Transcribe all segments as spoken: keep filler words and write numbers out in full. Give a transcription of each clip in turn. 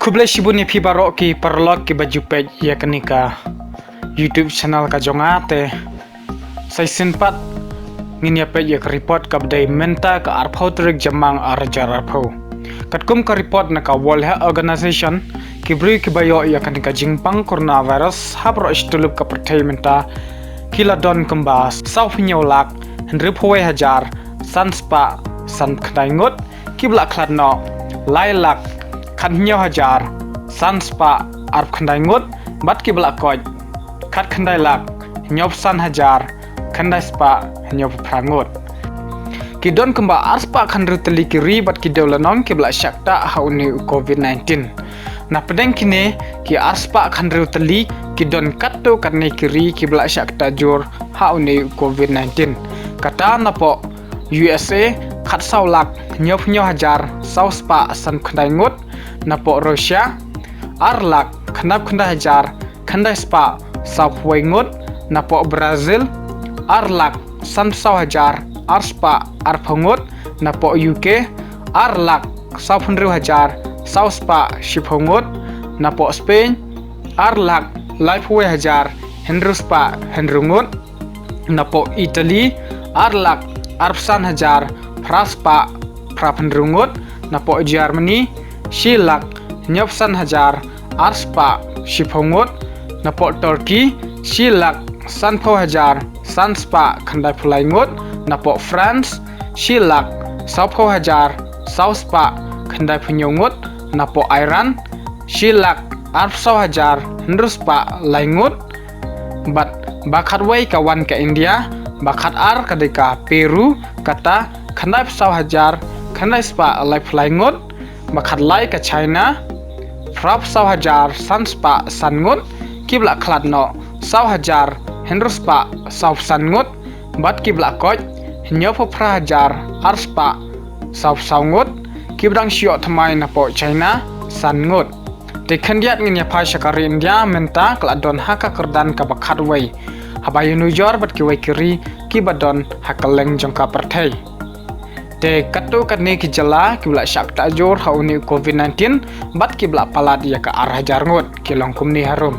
Khublei shibun ïa phi baroh ki paralok kiba ju peit ïa kane ka YouTube channel ka jong nga te. Sa shisien pat ngin ïa peit ïa ka report kaba dei mynta ka arphew tarik Jymmang ar hajar arphew. Katkum ka report na ka World Health Organization, ki briew kiba ïoh ïa kane ka jingpang coronavirus ha baroh shi tylli ka pyrthei mynta ki la don kumba sawphew hynñiew lak hynriewphew wei hajar san spah sanphew khyndai ngut, kiba la khlad noh lai lak khathynñiew hajar san spah arphew khyndai ngut, bad kiba la koit khatkhyndai lak hynñiewphew san hajar khyndai spah hynñiewphew phra ngut. Ki don kumba ar spah khathynriew tylli ki ri bad ki dewlynnong kiba la shah ktah ha une u covid nineteen. Na pdeng kine ki ar spah khathynriew tylli, ki don katto katne ki ri kiba la shah ktah jur ha une u covid nineteen. Kata napoh U S A, khatsaw lak hynñiewphew hynñiew hajar saw spah sanphew khyndai ngut, napoh Russia, ar lak khyndai phew khyndai hajar khyndai spah sawphew wei ngut, napoh Brazil, ar lak sanphew saw hajar ar spah arphew ngut, napoh U K, ar lak sawphew hynriew hajar saw spah shiphew ngut, napoh Spain, ar lak laiphew wei hajar hynriew spah hynriew ngut, napoh Italy, ar lak arphew san hajar phra spah phraphew hynriew ngut, napoh Germany, shi lak hynñiewphew san hajar ar spah shiphew ngut, napoh Turkey, shi lak sanphew hajar san spah khyndaiphew lai ngut, napoh France, shi lak sawphew hajar saw spah khyndaiphew hynñiew ngut, napoh Iran, shi lak arphew saw hajar hynriew spah lai ngut, bad ba khatwei ka wan ka India, ba khatar ka dei ka Peru, kata khyndaiphew saw hajar khyndai spah laiphew lai ngut, ba khatlai ka China, phraphew saw hajar san spah san ngut, kiba la khlad noh saw hajar hynriew spah sawphew san ngut, bad kiba la koit hynñiewphew phra hajar ar spah sawphew saw ngut, kiba dang shu ïoh thymmai napoh China san ngut. Te khyndiat ngin ïa phai sha ka ri India, mynta ka la don ha ka kyrdan kaba khatwei, haba ïanujor bad kiwei ki ri kiba don ha kylleng jong ka pyrthei. Te katto katne ki jylla kiba la shah ktah jur ha une u covid nineteen, bad kiba la palat ïa ka ar hajar ngut, ki long kumne harum.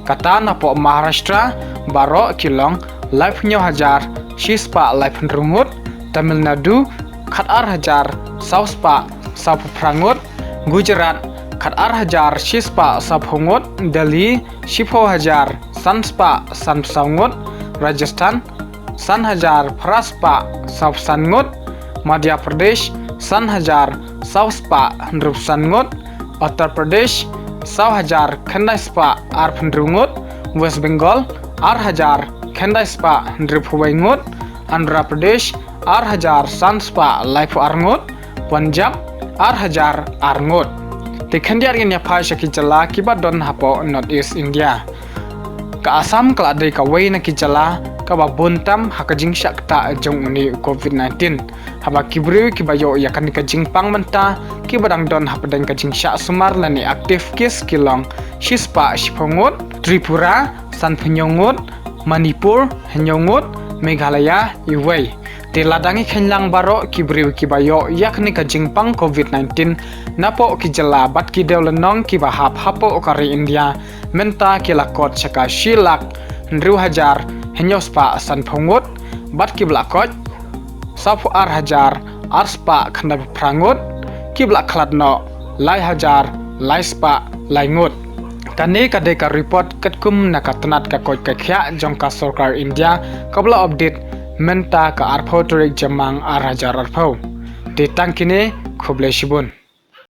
Kata napoh Maharashtra, baroh ki long laiphew hynñiew hajar shi spah laiphew hynriew ngut, Tamil Nadu, khatar hajar saw spah sawphew phra ngut, Gujarat, khatar hajar shi spah sawphew ngut, Delhi, shiphew hajar san spah sanphew saw ngut, Rajasthan, san hajar phra spah sawphew san ngut, Madhya Pradesh, san hajar saw spah hynriewphew san ngut, Uttar Pradesh, saw hajar khyndai spah arphew hynriew ngut, West Bengal, ar hajar khyndai spah hynriewphew wei ngut, Andhra Pradesh, ar hajar san spah laiphew ar ngut, Punjab, ar hajar ar ngut. Te khyndiat ngin ïa phai sha ki jylla kiba don hapoh North East India. Ka Assam ka la dei kawei na ki jylla kaba bun tam ha ka jingshah ktah jong une u covid nineteen. Haba ki briew kiba ïoh ïa kane ka jingpang mynta kiba dang don hapdeng ka jingshah sumar lane active case ki long shi spah shiphew ngut, Tripura, sanphew hynñiew ngut, Manipur, hynñiew ngut, Meghalaya, iwei. Te lada ngi kheiñ lang baroh ki briew kiba ïoh ïa kane ka jingpang covid nineteen napoh ki jylla bad ki dewlynnong kiba hap hapoh ka ri India, mynta ki la kot sha ka shi lak hynriew hajar hynñiew spah sanphew ngut, bad kiba la koit sawphew ar hajar ar spah khyndaiphew phra ngut, kiba la khlad noh lai hajar lai spah lai ngut. Kane ka dei ka report katkum na ka tnat ka koit ka khiah jong ka sorkar India kaba la update mynta ka arphew tarik Jymmang ar hajar arphew. Te tang kine, khublei shibun.